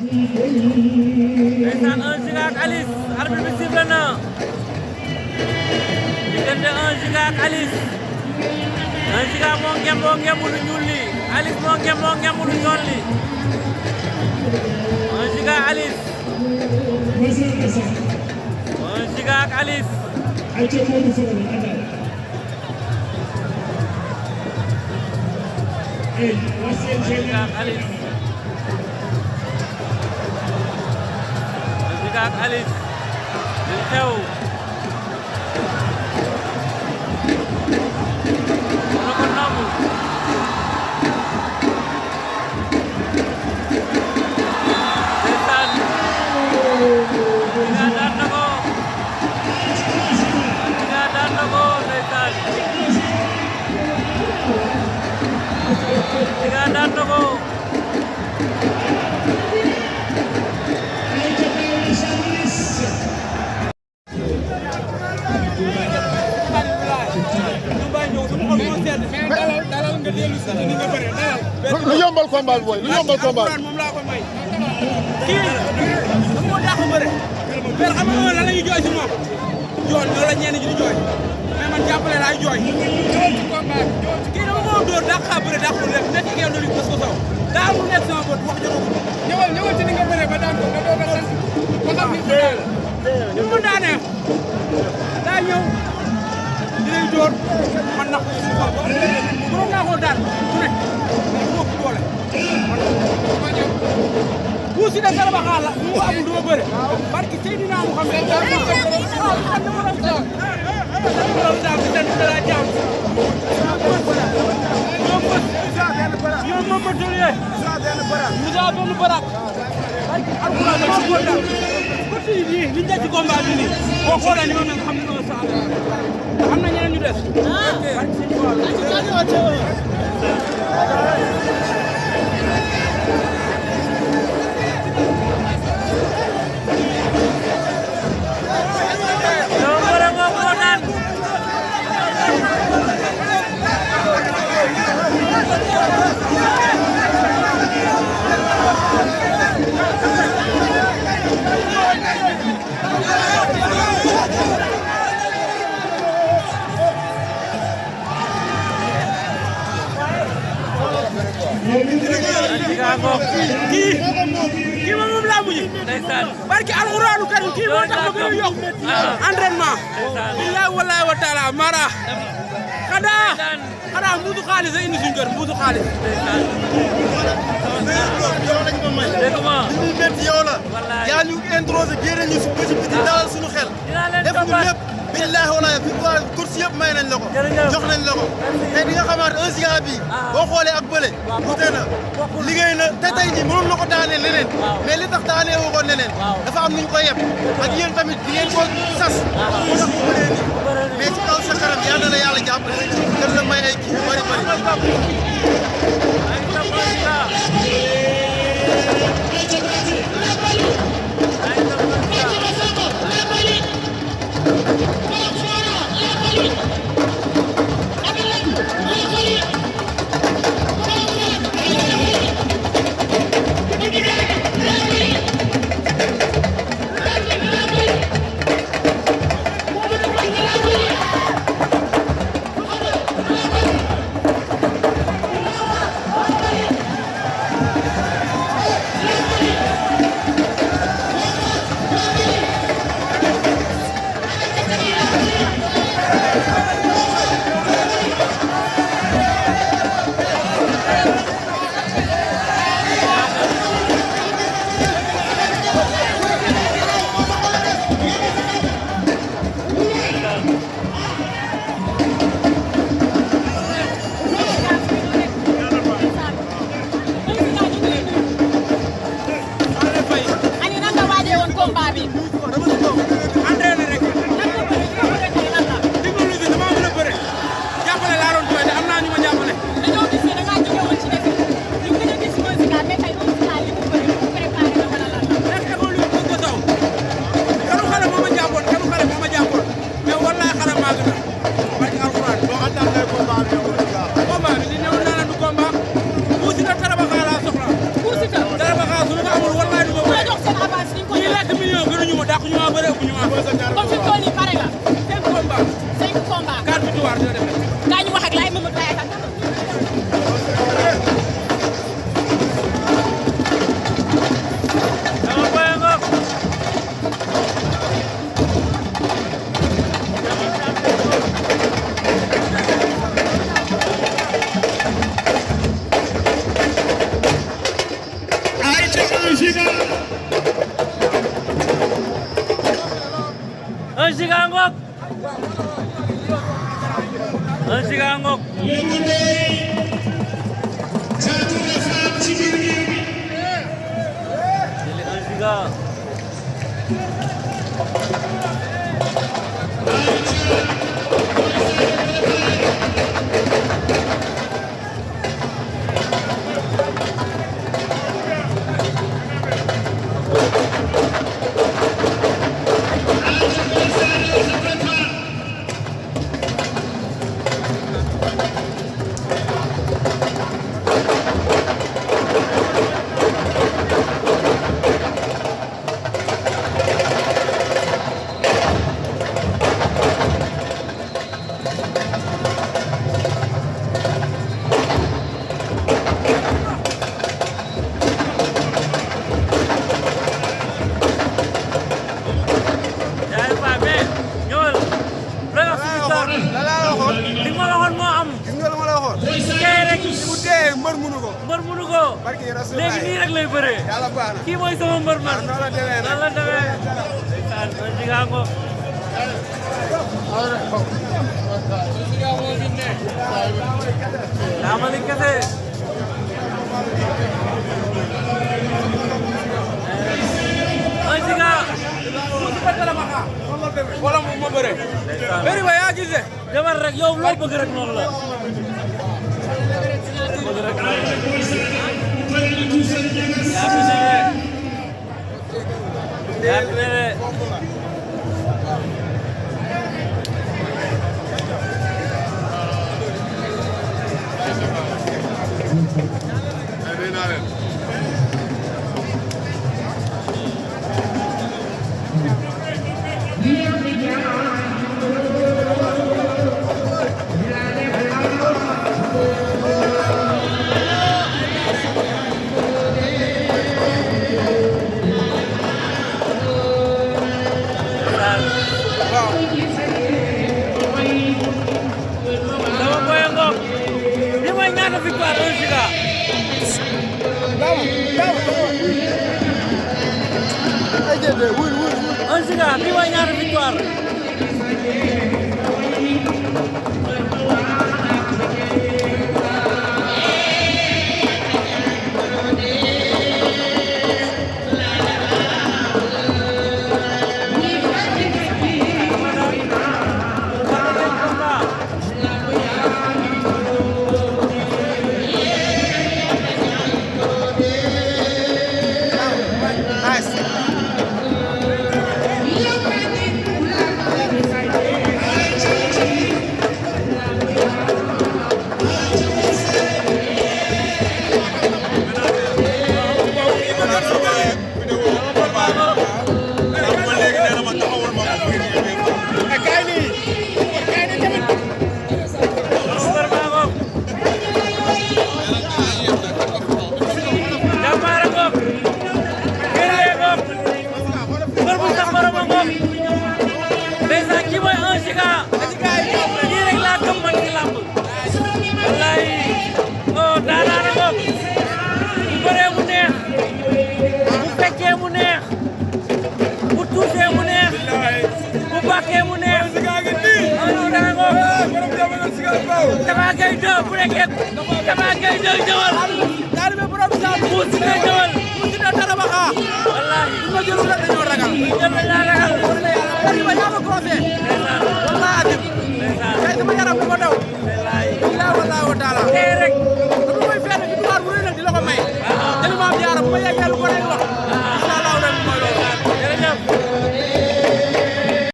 ndeysaan 1 Giga ak Alice arbitre bi sifflé na diggante 1 Giga ak Alice 1 Giga moo ngemboo lu ñuul li Alice moo ngemboo lu ñool li 1 Giga Alice 1 Giga ak Alice 1 Giga ak Alice 1 Giga ak Alice li xew na ko namu ndeysaan Giga daan na ko Giga daan na ko ndeysaan Giga daan na ko lu yombal combat boy lu yombal combat moom laa ko may kii dama moo daa ko bëre mais xam nga lan la ñuy jooy si moom joon loolu la ñenn ñi di jooy mais man jàppale laay jooy ñëwal ci combat kii dama moo dóor daa xaa bëre daa ko lépp nekk ngeen loolu bës ko saw daa mu nekk sama bët wax joto ñëwal ci ni nga bëre ba daan ko nga doog a sant ba xam ni ñu mu daanee daa ñëw di lay dóor man nax ko si xol mënoon naa koo daan ku ne moo ko doole bu si de garaba xaal la mu amul duma bëre barki Seydina Muhammad ñoom moom ma tolye Moussa benn barak barki alquran ma ko dal ko ci nii li ñu ci combat bi nii boo xoolee ni ma mel xam ne noonu sa am na ñeneen ñu des barki Seydina kii moom laa mujj barki alxuraanu karim kii moo tax ma gën a yokk entraînement billahi wallahi wa taala mara xanaa mbuutu xaalis a indi suñu kër mbuutu xaalis li metti yow la yaa ñu introsé génne ñu si biti dalal suñu xel def ñu lépp billahi wallahi victoire course yëpp may nañ la ko jox nañ la ko tey di nga xamaat 1 Giga bi boo xoolee ak bële wute na liggéey na te tey jii mënoon na ko daanee leneen mais li tax daanee woo ko leneen dafa am nuñ ko yeb ak yéen tamit di ngeen ko sas mu tax mu bëree nii mais ci kaw sa kanam yal na la yàlla jàppale gën la may ay kii yu bëri bëri ñu ma. comme fi mu toll nii pare nga. 5 combats. 5 combats. 4 victoires dina def. kaa ñu wax ak Laye Mamadou Laye ak Un giga ngok. Un giga ngok. Jadi un giga. mbër mënu ko. mbër mënu ko. barki Rasul léegi nii rek lay bëree. yàlla baax na kii mooy sama mbër man. noonu la demee nan la demee. ndeysaan man Giga Ngok. daa ma li kese. man Giga. wala ma bëre. bëri ba yaa gisee. demal rek yow loo bëgg rek noonu la. bëgg rek noonu la. yaa ngi ne victoire un Giga. Un Giga bii mooy ñaata victoire. Tapha Gueye 2 bu nekkee Tapha Gueye 2 ñëwal. taalibe borom saa Bou Siteu ñëwal. Bou Siteu dara ba xaa. wallaahi bu ma jëlul rek dañoo ragal. jël nañ la ragal. ma yaa ma conseillé.